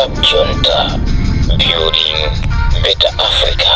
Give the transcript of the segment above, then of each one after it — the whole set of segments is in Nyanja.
Cab Junta, building better Africa.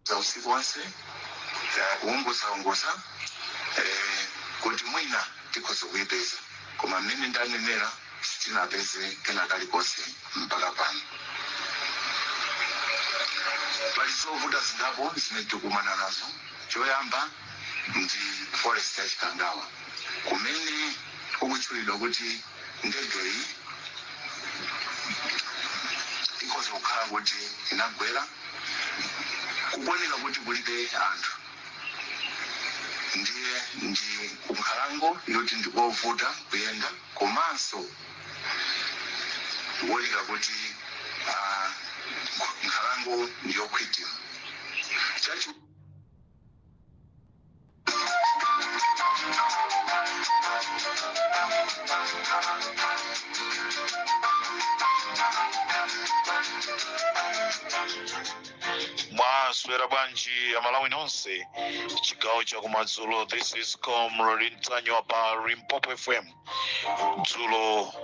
Za usiku wonse kuunguzaunguza kuti mwina tikhoza kuyipeza, koma mmene ndanenera, sitinapeze kena kalikonse mpaka pano. Pali zovuta zingapo zimene tikumana nazo. Choyamba ndi forest ya Chikangawa, kumene kukutchulidwa kuti ndegeyi ikhoza kukhala kuti inagwera. Kukuoneka kuti kulibe anthu, ndiye ndi kunkhalango yoti ndikovuta kuyenda, komanso kuoneka kuti nkhalango ndiyokhwitima. Chachi Mwaswera bwanji Amalawi nonse, chigawo chakumadzulo? This is Comrade Ntanyiwa pa Limpopo FM. Dzulo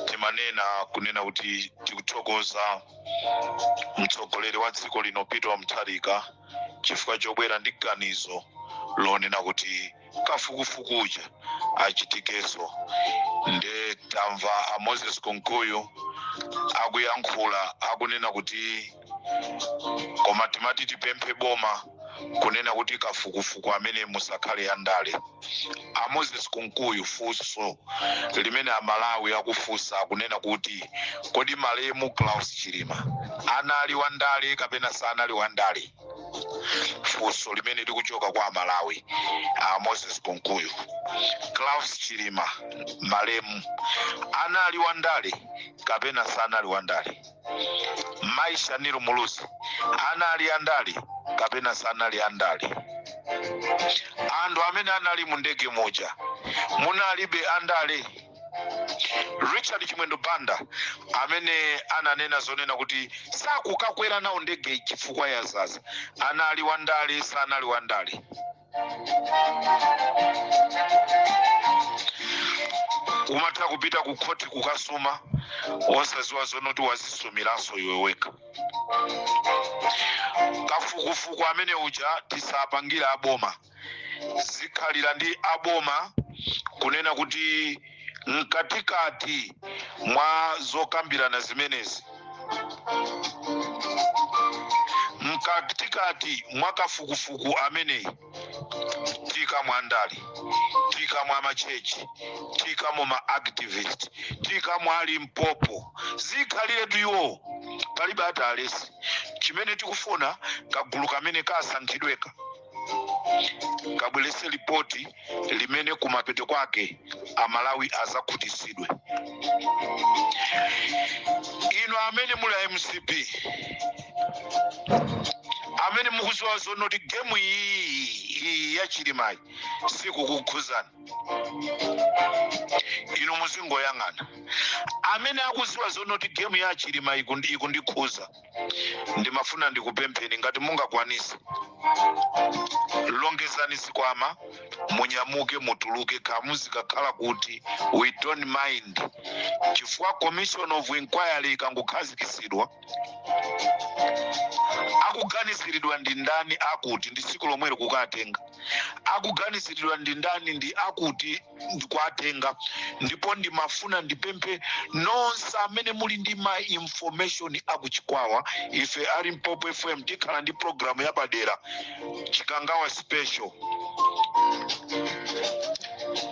timanena kunena kuti tikuthokoza mtsogoleri wa dziko lino Peter Mutharika chifukwa chobwera ndi ganizo lonena kuti kafukufukuja achitikenso. Nde tamva a Moses Kunkuyu akuyankhula, akunena kuti koma timati tipemphe boma kunena kuti kafukufuku amene musakhale andale. A Moses Kunkuyu, funso limene Amalawi akufunsa, akunena kuti kodi malemu Klaus Chilima anali wandale kapena sanali wandale? Funso limene likuchoka kwa Amalawi. A Moses Kunkuyu, Klaus Chilima malemu anali wandale kapena sanali wandale? Mai Shanil Muluzi anali andale kapena sanali andale? Anthu amene anali mu ndege muja munalibe andale? Richard Chimwendo Banda amene ananena zonena kuti sakukakwera nawo ndege chifukwa yazaza, anali wandale, sanali wandale? Umatha kupita ku khoti kukasuma osaziwa zonoti wazisumiranso iwe wekha. Kafukufuku amene uja tisapangira aboma, zikhalira ndi aboma kunena kuti mkatikati mwa zokambirana zimenezi, mkatikati mwa kafukufuku ameneyi, tikamo andale, tikamo amachechi, tikamo ma activist, tikamo a Limpopo, zikhaliretu iwo, palibe ati alesi. Chimene tikufuna, kagulu kamene kasankhidweka kabwerese ripoti limene kumapeto kwake Amalawi azakhutisidwe. Inu amene muli a MCP, amene mukuziwa zonoti game iyi ya Chilimayi sikukukhuzani inu, muzingoyang'ana. Amene akuziwa zonoti game ya Chilima ikundikhuza, ndimafuna ndikupempheni, ngati mungakwanise, longezani zikwama, munyamuke, mutuluke. Kamuzikakhala kuti we don't mind, chifukwa commission of inquiry ikangokhazikitsidwa, akuganiziridwa ndi ndani, akuti ndi tsiku lomwelo kukatenga. Akuganiziridwa ndi ndani, ndi akuti ndikuatenga. Ndipo ndimafuna ndipemphe nonse amene muli ndi ma information akuchikwawa, ife a Limpopo FM tikhala ndi programu yapadera, Chikangawa Special.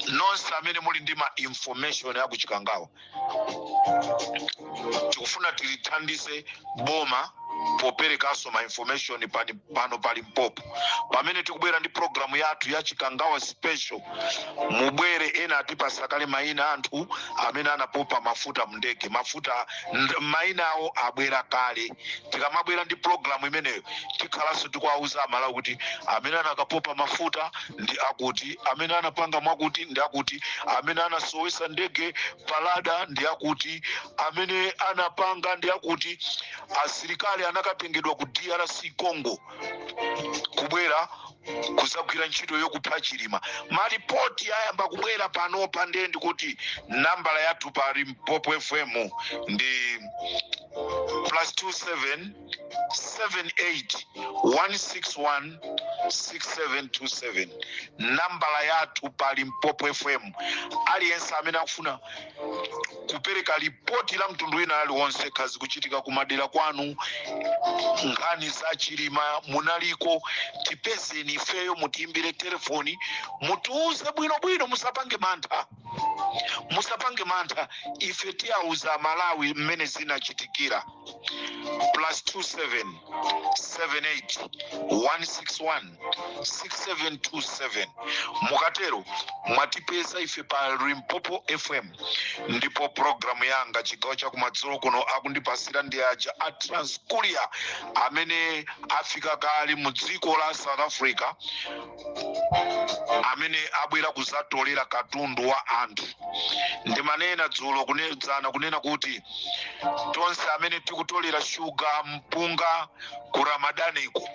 Nonse amene muli ndi ma information akuchikangawa, tikufuna tilithandize boma poperekanso ma information pano pa Limpopo pamene tikubwera ndi programu yathu ya Chikangawa Special. Mubwere. Ena atipasakale mayina anthu amene anapopa mafuta mndege, mafuta mayina awo abwera kale. Tikamabwera ndi programu imeneyo, tikhalanso tikuwauza Amalawi kuti amene anakapopa mafuta ndi akuti, amene anapanga mwakuti ndi akuti, amene anasowesa ndege palada ndi akuti, amene anapanga ndi akuti, asilikali anakatengedwa ku DRC Congo kubwera kuzagwira ntchito yokupha Chilima. Malipoti ayamba kubwera panopa. Ndiye ndikuti nambala yathu pa Limpopo FM ndi +27 78 161 6727. Nambala yathu pa Limpopo FM, aliyense amene akufuna kupereka ripoti la mtundu wina aliwonse, khazi kuchitika kumadera kwanu, nkhani za Chilima, munaliko, tipezeni ifeyo, mutiimbire telefoni, mutiuze bwinobwino. Musapange mantha, musapange mantha. Ife tiyauza Malawi mmene zinachitikira. +27 78 161 6727. Mukatero mwatipeza ife pa Limpopo FM. Ndipo programu yanga chigawo chakumadzulo kuno akundipasira ndi aja a Transcourier amene afika kale mu dziko la South Africa, amene abwera kuzatolera katundu wa anthu. Ndimanena dzulo kunedzana kunena kuti tonse amene tikutolera shuga, mpunga ku Ramadaniko,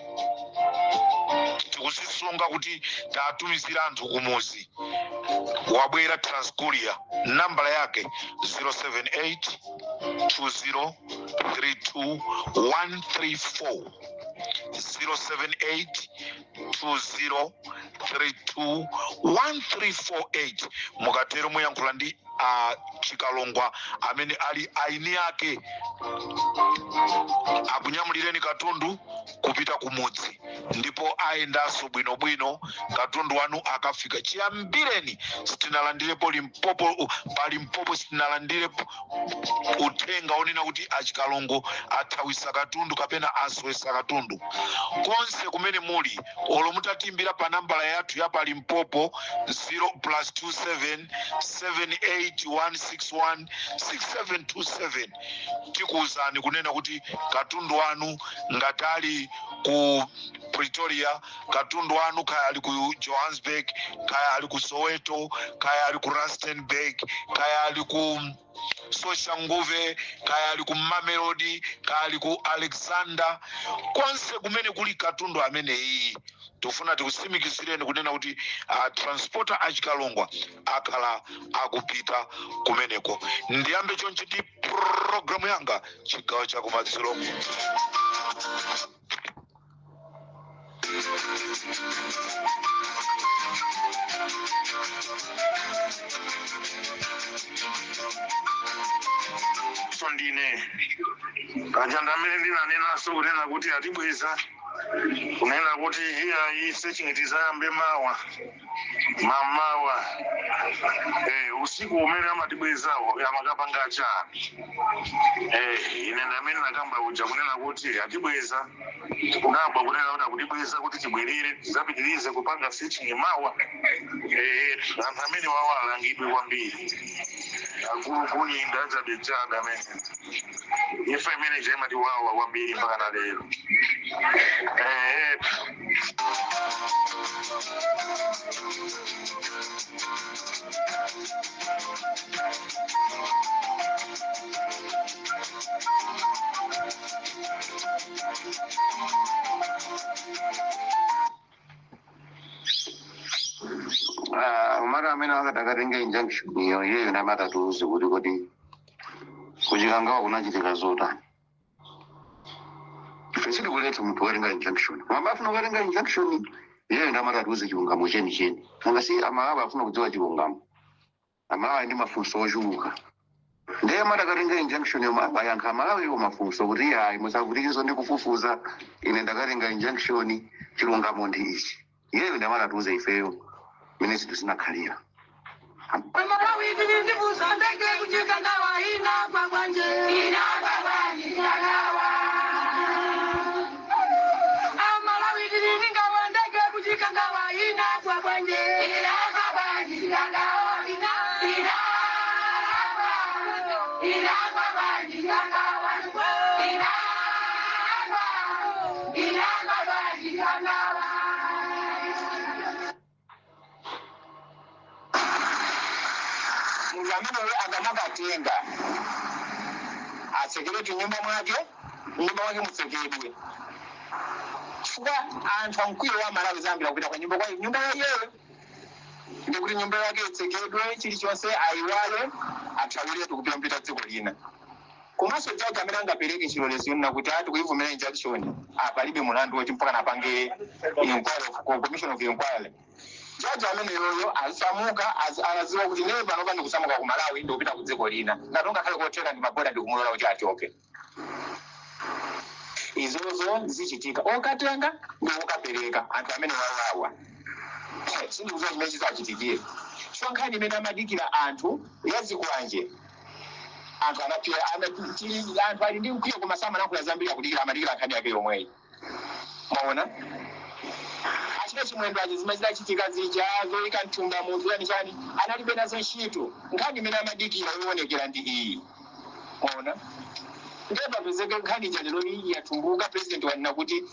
tikuzisunga kuti tatumizira anthu kumuzi. Wabwera Transcourier, nambala yake 078 20 32 134, 078 20 32 1348. Mukatero muyankhula ndi Chikalongwa amene ali aini ake, akunyamulireni katundu kupita kumudzi, ndipo ayendanso bwinobwino, katundu wanu akafika. Chiyambireni sitinalandirepo Limpopo, pa Limpopo sitinalandirepo uthenga onena kuti achikalongo athawisa katundu kapena aswesa katundu. Konse kumene muli, olo mutatimbira pa nambala yathu ya pa Limpopo 0 +27 78161 6727, tikuwuzani kunena kuti katundu wanu ngati ali ku Pretoria, katundu wanu kaya ali ku Johannesburg, kaya ali ku Soweto, kaya ali ku Rustenburg, kaya ali ku Soshanguve, kaya ali ku Mamelodi, kaya ali ku Alexander, konse kumene kuli katundu ameneyi, tifuna tikusimikizireni kunena kuti transporter achikalongwa akhala akupita kumeneko. Ndiyambe chonchi ndi programu yanga chigawo chakumadzulo. So ndine paja ndamene ndinanenanso kunena kuti atibweza, kunena kuti iya searching tizayambe mawa mamawa. Usiku umene amatibwezawo amakapanga chani? Ine ndamene nakamba uja kunena kuti atibweza, tikudabwa kunena kuti akutibweza kuti tibwerere tizapitirize kupanga searching mawa. Anthu amene wawo alangidwe kwambiri, akulukulinda achabechabe amene imfa imene chaimatiwawa kwambiri mpaka na lero. Ah, umati amene akatakatenga injunction iyo, iyeyo namatatiuze kuti kodi kuchikangawa kunachitika zotani. Ife sitikuletsa munthu kukatenga injunction, koma afuna kukatenga injunction. Iyeyo ndamati atiuze chilungamo chenicheni. Nanga si Amalawi afuna kudziwa chilungamo? Amalawi ndi mafunso ochuluka. Ndiye amati akatenga injunction yomwe abayankha Amalawiwo mafunso kuti ayi, musavutikiso ndi kufufuza, ine ndakatenga injunction, chilungamo ndi ichi. Iyeyo ndamati atiuze ifeyo mene zinthu zinakhalira. Malawi ndivuza ndege kuchikangawa inagwa bwanje, inagwa bwanje chikangawa. Amalawi ndingawa ndege kuchikangawa inagwa bwanje, inagwa bwanje chikangawa, ina inagwa inagwa bwanje chikangawa, inagwa inagwa bwanje chikangawa. Munthu ameneyo akamakatenga atsekeretu nyumba mwake, nyumba mwake mutsekedwe, chifukwa anthu amkwiyo wa Malawi zambira kupita kwa nyumba kwa nyumba yayeyo, ndikuti nyumba yake itsekedwe, chilichonse ayiwale, athawiretu kupita dziko lina. Komanso jaji amene angapereke chilolezo na kuti ati kuivomera injunction, apalibe mulandu woti mpaka napange inquiry of commission of inquiry. Jaji amene yoyo asamuka, aziwa kuti newe panopa ndikusamuka ku Malawi ndikupita ku dziko lina, ngati ungakhale kotheka ndi maboda ndikumulola kuti achoke. Izozo zichitika okatenga ndi okapereka anthu amene wawawa, sindikuziwa chimene chizachitikire, chifukwa nkhani imene amadikira anthu yazikwanje, anthu anapira anthu ali ndi mkwiyo koma samalankhula zambiri, akudikira, amadikira nkhani yake yomweyi. Mwaona achite Chimwendo achi zimene zidachitika zija zoyika mthumba munthu yani chani, analibe nazo ntchito. Nkhani imene amadikira yoonekera ndi iyi. Mwaona, ndiye papezeke nkhani ija lero iyi yatumbuka, president wanena kuti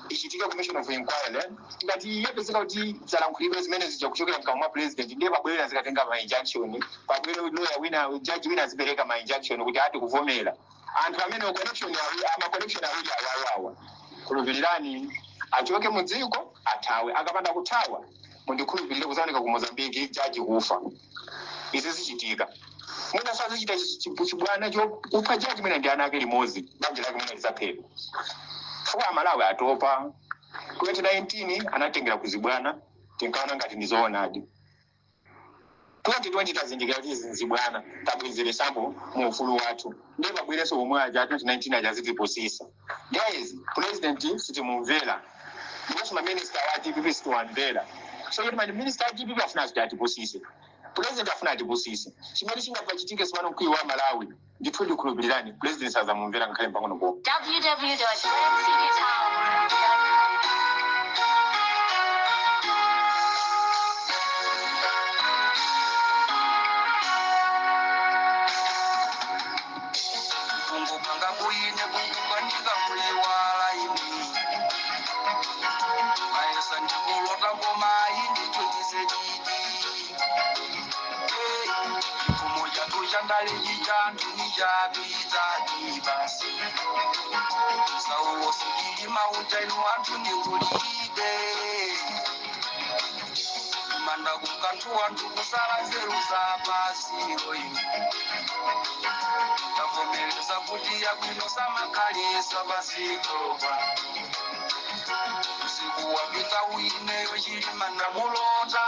ichitike commission of inquiry. Ngati yapezeka kuti zalankhulidwa zimene zija kuchokera mkamwa mwa president, ndiye pabwera zikatenga ma injunction, pabwera lawyer wina, judge wina azipereka ma injunction kuti ati kuvomera. Anthu amene connection awiri, ama connection awiri awawawa, khulupirirani, achoke mu dziko, athawe. Akapanda kuthawa, mundikhulupirire, kuzaoneka ku Mozambique jaji kufa. Izi zichitika, mwina sazichita chibwana chokupha jaji, mwina ndi ana ake limodzi, banja lake mwina lizaphedwa, chifukwa Amalawi atopa. 2019 anatengera kuzibwana, tinkaona ngati ndizoonadi. 2020 tazindikira kuti izi nzibwana, tabwezeresapo mu ufulu wathu. Ndiye pabwereso omwe aja 2019 aja azitiposisa. Guys, president sitimumvera, ndiponso maminista wa DPP sitiwamvera. So kuti maminista a DPP afuna aziti atiposise, president afuna atipusise. Chimene chingapachitike sipano, mkwiyo wa Malawi, ndithu ndikhulupirirani, president sazamumvera ngakhale pang'ono pomwe. www.redcdtower.com. Kungopanga kuine kungukanika muliwala imi maesa ndikulota koma indicho chisedidi chipfumo chatu chandalechi chanthu nichapitadi basi saulo sikilima uja inu anthu ndikulibe kumanda kukanthu anthu kusala nzeru za pasiro inu tavomereza kuti yabwino samakhalisa pasikopa. Usiku wapita uineyo Chilima ndamulota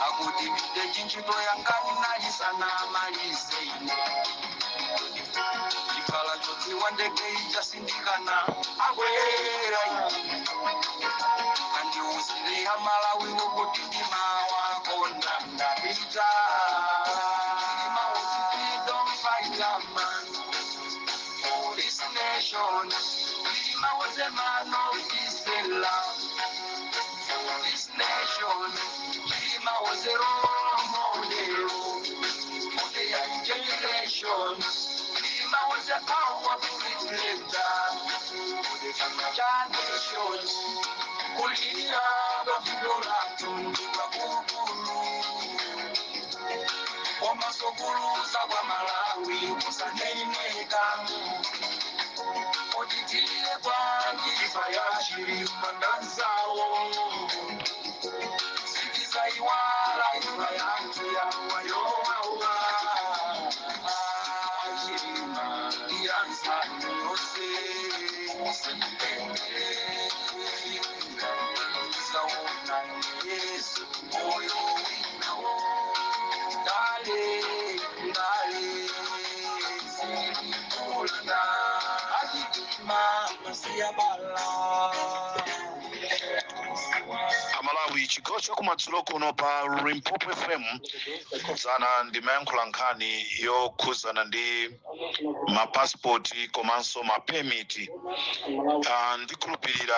akuti pite chinchito yangani nalisana malise ine chikhala chodziwa ndege ichasindikana akwera ine andiuzire Amalawi wokuti ndimawakonda ndapita. Chilima was a freedom fighter man for this nation. Chilima was a man of peace and love for this nation. Chilima was a role model for the young generation. Chilima was a powerful reflector for the future nation. Kulira bafulola tundu bakukulu omasokuluza kwa Malawi kusaneneka otitilile kwangifa ya Chilima ndanzawo sikizaiwala ifa yanthu yawayowawa Chilima iyanzani yose. Banda Achilima Masiya Bala. Amalawi, chigawo chakumadzulo kuno pa Limpopo FM, dzana ndimayankhula nkhani yokhuzana ndi mapasipoti komanso mapemiti. Ndikhulupirira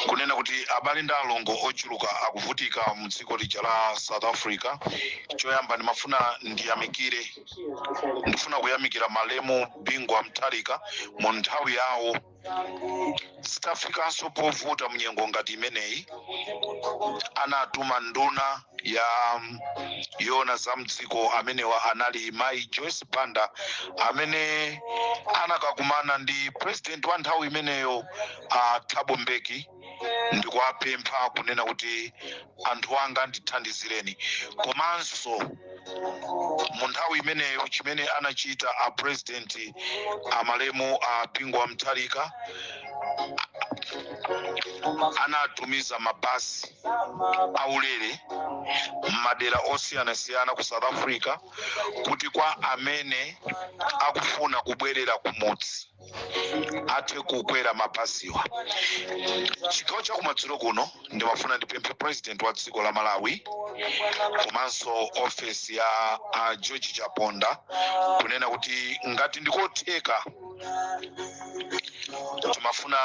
kunena kuti abale ndi alongo ochuluka akuvutika mu dziko lija la South Africa. Choyamba ndimafuna ndiyamikire, ndifuna kuyamikira malemu Bingu wa Mutharika. Mu nthawi yawo zitafikanso povuta munyengo ngati imeneyi, anatuma nduna ya yona za mdziko, amenewa anali mayi Joyce Banda, amene anakakumana ndi president wa nthawi imeneyo, Thabo Mbeki, ndikuwapempha kunena kuti anthu anga ndithandizireni. Komanso mu nthawi imeneyo chimene anachita a president amalemu a Bingu wa Mutharika, anatumiza mabasi aulere m'madera osiyanasiyana ku South Africa kuti kwa amene akufuna kubwerera kumudzi athe kukwera mabasiwa. Chigawo chakumadzulo kuno ndimafuna ndipemphe president wa dziko la Malawi komanso ofesi ya George Chaponda kunena kuti ngati ndikotheka, timafuna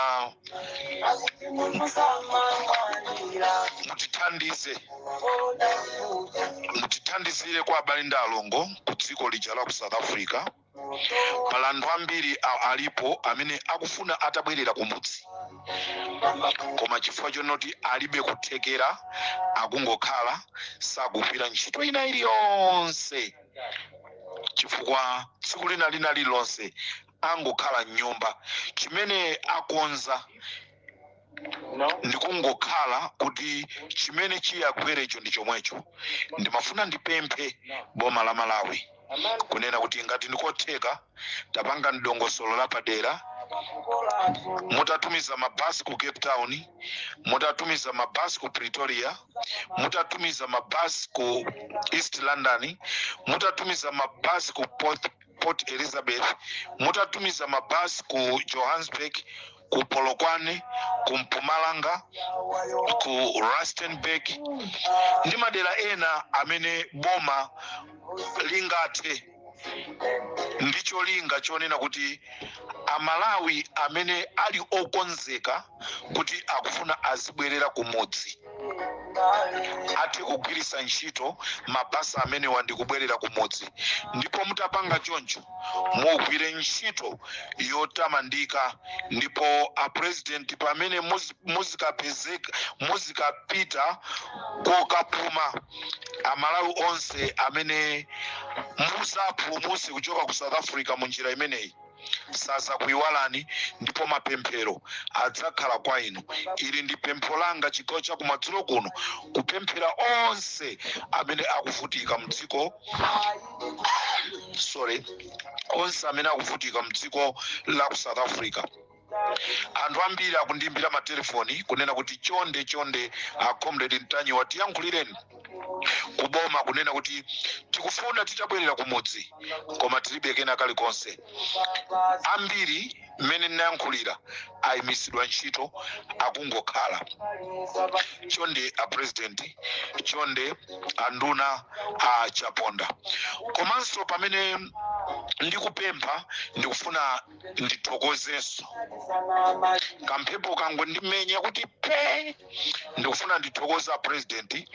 mutithandize, mutithandizire kwa abale ndi alongo ku dziko lija la ku South Africa. Pala anthu ambiri alipo amene akufuna atabwerera kumudzi, koma chifukwa chonoti alibe kuthekera akungokhala, sakugwira ntchito ina iliyonse, chifukwa tsiku lina lina lililonse angokhala mnyumba. Chimene akonza ndikungokhala kuti chimene chiyagwerecho ndi chomwecho. Ndimafuna ndipemphe boma la Malawi kunena kuti ngati ndikotheka, tapanga dongosolo lapadera, mutatumiza mabasi ku Cape Town, mutatumiza mabasi ku Pretoria, mutatumiza mabasi ku East London, mutatumiza mabasi ku Port Elizabeth, mutatumiza mabasi ku Johannesburg, ku Polokwane, ku Mpumalanga, ku Rustenburg ndi madera ena amene boma lingathe, ndi cholinga chonena kuti Amalawi amene ali okonzeka kuti akufuna azibwerera kumudzi athe kugwiritsa ntchito mabasi amenewa ndi kubwerera kumudzi. Ndipo mutapanga choncho mugwire ntchito yotamandika. Ndipo a president, pamene muzikapezeka, muzikapita kokapuma, Amalawi onse amene muzapulumuse kuchoka ku South Africa mu njira imeneyi sazakuyiwalani, ndipo mapemphero adzakhala kwa inu. Ili ndi pempho langa chigawo cha kumadzulo kuno, kupemphera onse amene akuvutika mdziko, sorry, onse amene akuvutika mdziko la ku South Africa. Anthu ambiri akundiyimbira matelefoni kunena kuti chonde chonde, a Comrade Mtanyiwa, tiyankhulireni kuboma kunena kuti tikufuna titabwerera kumudzi koma tilibe kena kalikonse. Ambiri mmene ndinayankhulira ayimisidwa ntchito, akungokhala. Chonde a president, chonde anduna a Chaponda. Komanso pamene ndikupempha, ndikufuna ndithokozenso, kamphepo kangondimenya kuti pe, ndikufuna ndithokoza president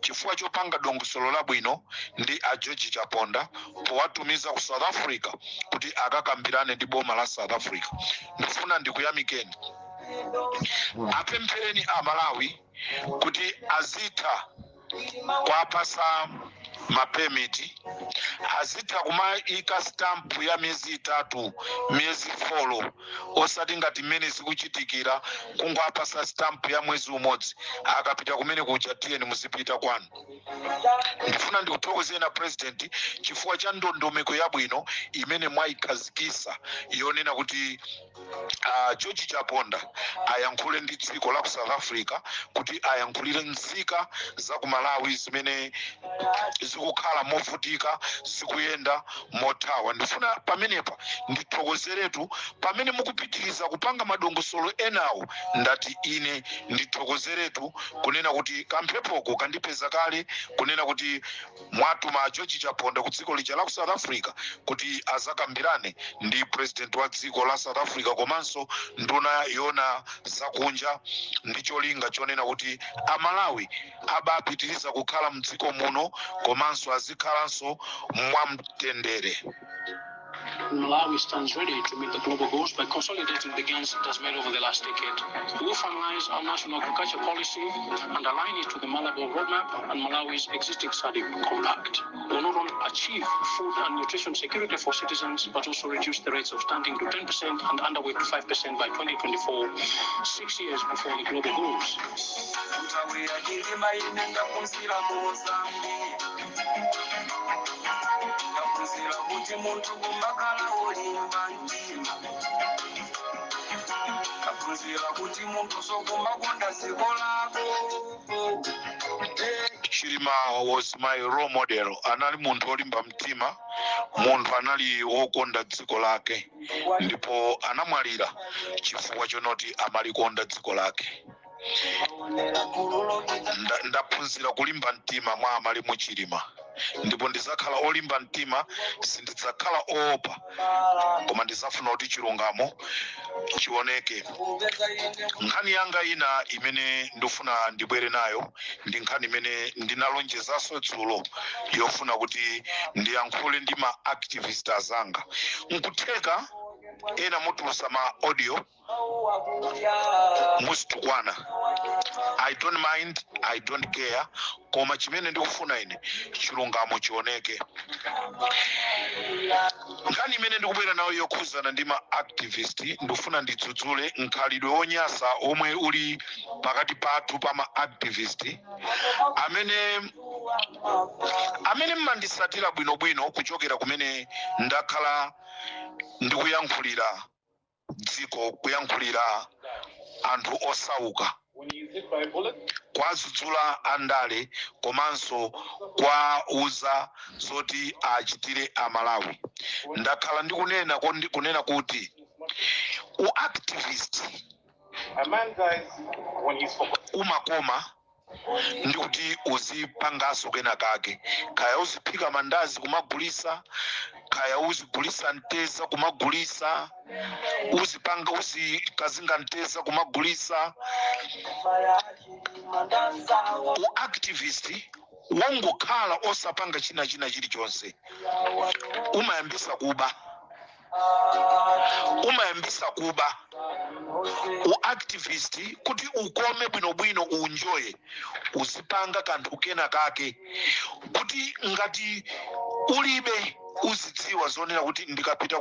chifukwa chopanga dongosolo labwino ndi a George Chaponda powatumiza ku South Africa kuti akakambirane ndi boma la South Africa. Ndikufuna ndikuyamikeni. Apemphereni a Malawi kuti azitha kuwapasa mapemiti, azitha kumayika stamp ya miyezi 3, miyezi 4, osati ngati mmene zikuchitikira kungowapasa stamp ya mwezi umodzi, akapita kumene kuja, tiyeni muzipita kwanu. Ndifuna ndikuthokozeni na president chifukwa cha ndondomeko yabwino imene mwayikhazikisa yonena kuti George Chaponda ayankhule ndi dziko la ku South Africa kuti ayankhulire nzika za ku Malawi zimene zikukhala movutika, zikuyenda mothawa. Ndifuna pamenepa ndithokozeretu pamene mukupitiriza kupanga madongosolo enawo. Ndati ine ndithokozeretu kunena kuti kamphepoko kandipeza kale, kunena kuti mwatuma George Chaponda ku dziko lija la ku South Africa kuti azakambirane ndi president wa dziko la South Africa komanso nduna yona zakunja, ndi cholinga chonena kuti Amalawi abapitiriza kukhala mdziko muno komanso azikhalanso mwamtendere. Malawi stands ready to meet the global goals by consolidating the gains it has made over the last decade. We will finalize our national agriculture policy and align it to the Malabo Roadmap and Malawi's existing SADC Compact. We will not only achieve food and nutrition security for citizens, but also reduce the rates of stunting to 10% and underweight to 5% by 2024, 6 years before the global goals. Nthawi ya Chilima ine ndaphunzira mozambi, ndaphunzira kuti munthu kumakhala wolimba mtima, ndaphunzira kuti munthu sokumakonda dziko lako. Chilima was my role model. Anali munthu wolimba mtima, munthu anali wokonda dziko lake, ndipo anamwalira chifukwa chonoti amalikonda dziko lake. Ndaphunzira kulimba mtima mwa amalemu Chilima, ndipo ndizakhala olimba mtima, sindidzakhala oopa, koma ndizafuna kuti chilungamo chioneke. Nkhani yanga ina imene ndifuna ndibwere nayo ndi nkhani imene ndinalonjezanso dzulo, yofuna kuti ndiyankhule ndi ma activist azanga. Nkutheka ena mutulusa ma audio muzitukwana, I don't mind, I don't care, koma chimene ndikufuna ine, chilungamo chioneke. Nkhani imene ndikubwera nayo yokhuzana ndi ma activist, ndikufuna ndidzudzule mkhalidwe wonyasa omwe uli pakati pathu pa ma activist amene mmandisatira bwinobwino kuchokera kumene ndakhala ndikuyankhulira dziko, kuyankhulira anthu osauka, kwadzudzula andale komanso kwauza zoti achitire Amalawi. Ndakhala ndikunena kunena kuti uactivist umakoma ndi kuti uzipanganso kena kake, kaya uziphika mandazi kumagulisa, kaya uzigulisa mteza kumagulisa, uzipanga uzikazinga mteza kumagulisa. Uactivist wongokhala osapanga china china chilichonse umayambisa kuba, umayambisa kuba. Uactivist kuti ukome bwinobwino, uenjoye, uzipanga kanthu kena kake kuti ngati ulibe uzidziwa zonena kuti ndikapita